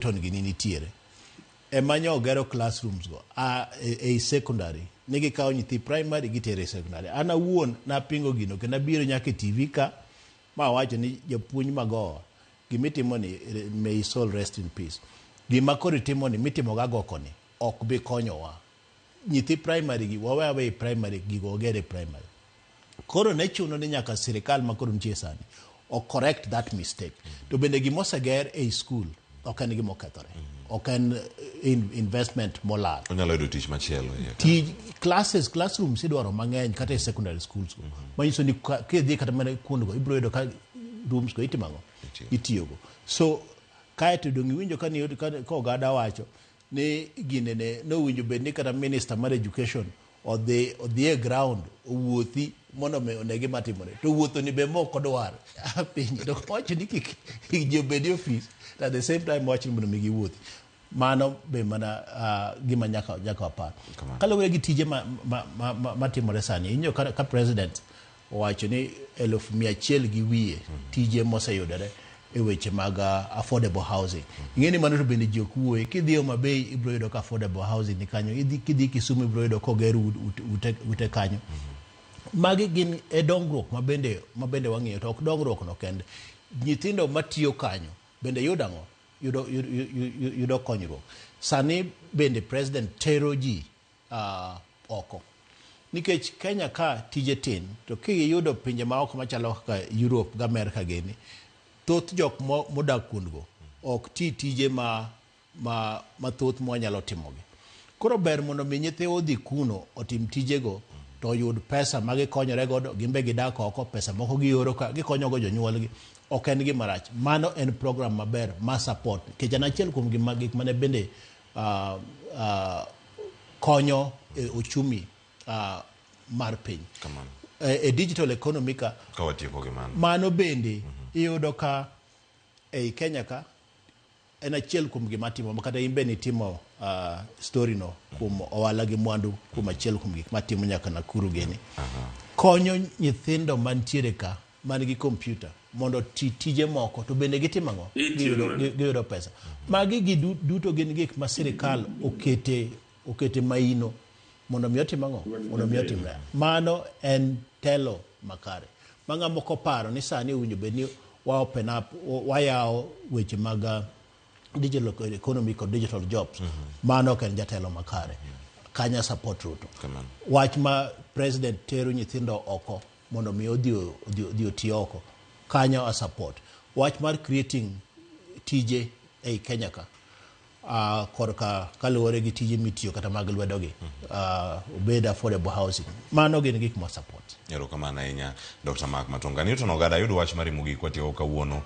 Newton gini nitiere ema nyo ogero classrooms go a, e, ei secondary ni gikawo nyithi primary gitere e secondary. An awuon napingo gino kendo abiro nyaka e TV ka ma awacho ni japuonj Magoha gimitimo ni may his soul rest in peace. Gima koro itimo ni mitimo ga goko ni ok bi konyowa. Nyithi primary gi wawe aweya e primary gigo oger e primary. Koro ne chuno ni nyaka sirikal ma koro nitie sani o correct that mistake. To bende gima oseger ei school ok en gima okethore. Ok en investment molal. Onyalo yudo tich machielo iye ka. Tij classes, classrooms idwaro mang'eny kata e secondary schools go. Manyiso ni kidhi kata mana kuondgo ibiro yudo ka rooms go itimo ang'o? Itiyogo. So kaeto dong' iwinjo ka ni ka oganda wacho ni gine ne nowinjo bed ni kata minister mar education odhi odhi e ground owuothi mondo mi one gima timore to wuotho ni be mok odwar piny to wacho ni kik ji obed e ofis to at the same time wacho ni mondo mi giwuothi mano be mana gima nyaka nyaka wapar kaluwore gi tije matimore ma, ma, ma, ma sani inyo ka, ka president owacho ni 100,000 gi wiye tije moseyudore e weche mag affordable housing. Ing'e ni mano to bende ji ok wuoye. Kidhi Homa Bay ibiro yudo ka affordable housing ni kanyo. Idhi kidhi Kisumu ibiro yudo koger ute, ute kanyo. Magi gin e dongruok mabende mabende wang'iyo to ok dongruok no kende. Nyithindo matiyo kanyo bende yudo ang'o? Yudo, yudo, yudo konyruok. Sani bende president tero ji oko. Nikech Kenya ka tije tin, to kiyudo pinje maoko machalo kaka Europe gi Amerika gini, thoth jok modak kuondgo ok ti tije ma ma mathoth mwanyalo timogi. Koro ber mondo mi nyithiwa odhi kuno otim tijego to oyud pesa ma gikonyore godo, gin be gidak oko, pesa moko gioro ka gikonyogo jonyuolgi. Ok en gima rach. Mano en program maber ma support. Nikech en achiel kuom gima gik mane bende konyo e uchumi mar piny. E, e digital economy ka Ka watieko gi mano. Mano bende iyudo ka ei Kenya ka en achiel kuom gima timo ma kata in be nitimo story no kuom ohala gi mwandu kuom achiel kuom gik matimo nyaka Nakuru gini. Konyo nyithindo mantiere ka man gi kompyuta mondo oti tije moko to bende gitimo ang'o? Giyudo, giyudo pesa. Magi gi duto gin gik ma sirikal okete okete maino mondo mi otim ang'o? Mondo mi otimre. Mano en telo makare. Ma ng'ama ok oparo ni sani owinjo bed ni wa open up, wayawo weche mag digital economy kod digital jobs. Mano ok en jatelo makare. Kanya support Ruto. Kamano. Wach ma president tero nyithindo oko mondo mi odhi odhi odhi oti oko. Kanyo a support. Wach mar creating tije ei Kenya ka korka kaluwore gi tije mitiyo kata mag lwedogi obed affordable housing. Mano gin gik ma support. Erokamano ahinya Dr. Mark Matonga. Newton Ogada, ayudo wach mari mogik watieko kawuono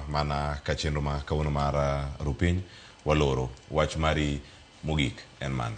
mana ka chenro ma kawuono mar Rupiny waloro. Wach mari mogik en mane?